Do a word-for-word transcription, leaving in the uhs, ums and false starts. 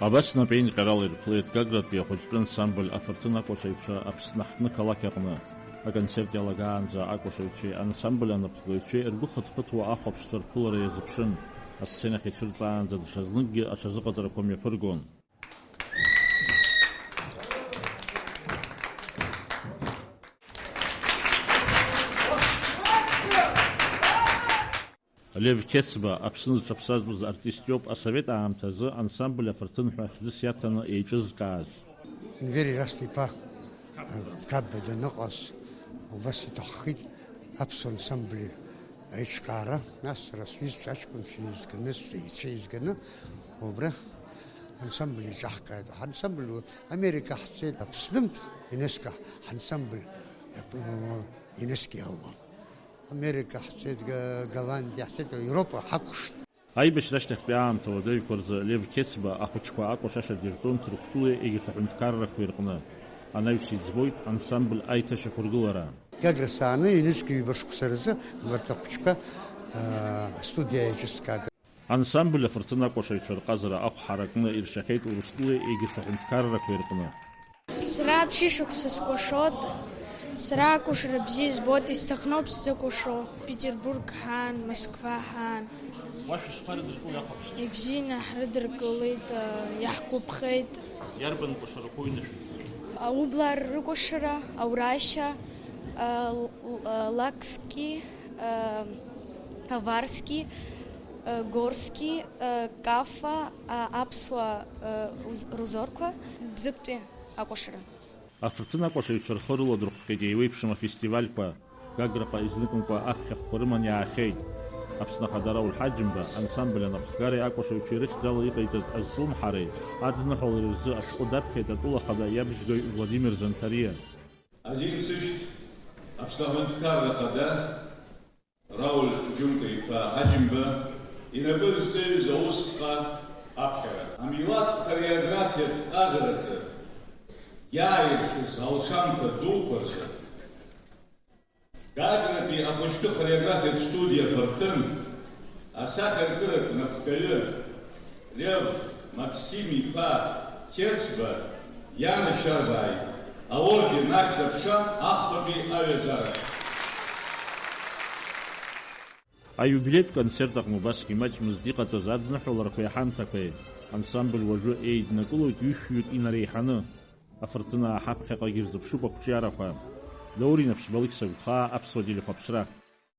Абас напеинҟьарала ирԥылеит Гагратәи ахәыҷтәы ансамбль афырҭын акәашаҩцәа Аԥсны аҳҭны-қалақь аҟны. Аконцерт иалагаанӡа акәашаҩцәеи ансамбль анаԥхгаҩцәеи ргәы хыҭхыҭуа ахәаԥшцәа рԥылара иазыԥшын, асценахь ицәырҵаанӡа даҽазныкгьы аҽазыҟаҵарақәа мҩаԥыргон. Лев Қьецба Аԥсны зҽаԥсазтәыз артист иоуп, асовет аамҭазы ансамбль афырҭын ҳәа хьӡыс иаҭаны еиҿызкааз. Енвери Раст-иԥа Қапба даныҟаз, убас иҭаххеит аԥсуа ансамбль аиҿкаара, нас сара сҩызцәа аҷкәынцәа еизганы, сҵеицәа еизганы, убра ансамбль иҿаҳкааит. Ҳансамбль Америка ҳцеит, Аԥснымҭ ЮНЕСКО ҳансамбль ЮНЕСКО иалгон. Америка ҳцеит, Га-, Голландиа ҳцеит, Европа ҳакәшт. Аибашьра ашьҭахьтәи аамҭа уадаҩқәа рзы Лев Қьецба ахәыҷқәа акәашаша дирҵон Ҭырқәтәылеи егьырҭ аҳәынҭқаррақәеи рҟны. Анаҩс иӡбоит ансамбль аиҭашьақәыргылара. Гагра сааны ҩнызқь ҩба шықәса рзы убарҭ ахәыҷқәа, аа, астудиа еиҿыскаат. Ансамбль афырҭын акәашаҩцәа рҟазара ахә ҳаракны иршахьеит Урыстәылеи егьырҭ аҳәынҭқаррақәеи рҟны. Сара ԥшьышықәса скәашоит. Сара акәашара бзиа збоит, исҭахноуп сзыкәашо. Петербург ҳаан, Москва ҳаан. Уа шәышԥарыдыркылеи ахәаԥшцәа? Ибзианы ҳрыдыркылеит, иаҳгәаԥхеит. Иарбан кәашарақәоу инышәынҭ? Аублаа рыкәашара, Аурашьа, Л-, Л-, Лакски, Аварски, Горски, Кафа, аԥсуа рузорқәа, Бзыԥтәи акәашара. Афырҭын акәашаҩцәа рхы рыладырхәхьеит еиуеиԥшым афестивальқәа, Гаграҟа изныкымкәа аԥхьахәқәа рыман иаахьеит. Аԥсны Ахада Рауль Ҳаџьымба ансамбль анапхгареи акәашаҩцәеи рыхьӡала иҟаиҵаз азҿлымҳареи адныҳәалареи рзы ашәҟәы даԥхьеит атәыла ахада иабжьгаҩ Владимир Занҭариа. Азин сышәҭ, Аԥсны Аҳәынҭқарра Ахада Рауль Џьумка-иԥа Ҳаџьымба инапы зҵаҩыз аусԥҟа аԥхьара. Амилаҭ хореографиатә ҟазараҿы иааиршәыз алшамҭа дуқәа рзы Гагратәи ахәыҷтәы хореографиатә студиа Фырҭын асахьаркыратә напхгаҩы Лев Максим-иԥа Қьецба ианашьазааит аорден Аҳ Зеиԥшрахьтә Аҟәатәи аҩаӡара. Аиубилеитә концерт аҟны убасгьы маҷмызт иҟаҵаз адныҳәаларақәеи аҳамҭақәеи. Ансамбль уажәы еиднакылоит ҩышәҩык инареиҳаны. Афырҭынаа ҳаԥхьаҟагьы ирзыԥшуп ақәҿиарақәа. Даур Инаԥшьба, Алықьса Гәхаа, Аԥсуа телехәаԥшра.